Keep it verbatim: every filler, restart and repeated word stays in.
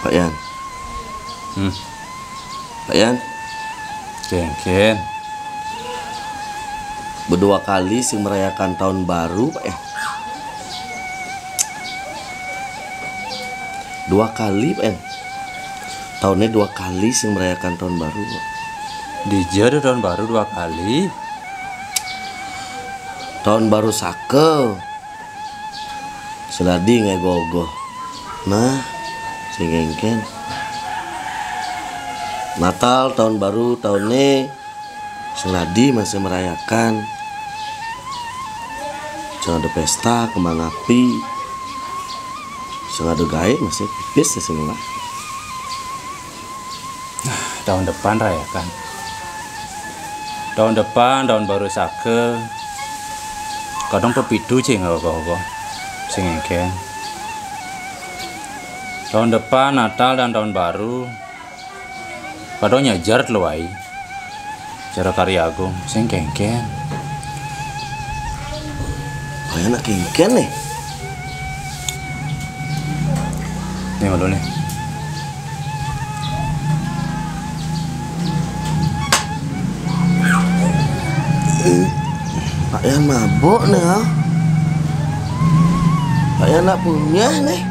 Pak Yan. Hmm. Pak Yan. Kénkén. Berdua kali sing merayakan tahun baru, Pak Yan. Dua kali, Pak Yan. Tahunnya dua kali sing merayakan tahun baru, Pak. Dija ada tahun baru dua kali. Tahun baru saka. Seladi ngai gogoh. Nah, sing kénkén. Natal, tahun baru, tahun ini seladi masih merayakan. Sing ada pesta, kembang api. Sing ada gaé masih pipis ya semua. Tahun depan rayakan. Tahun depan, tahun baru saka. Kadang pepitu cing apa-apa. Sing kénkén. Tahun depan, Natal dan tahun baru. Kadang nyajar telu ai. Cara karya agung, sing kénkén. Banyak nak kénkén nih. Nih malu nih. Eh, Pak Yan mabok nih, ah. Pak Yan nak punya nih.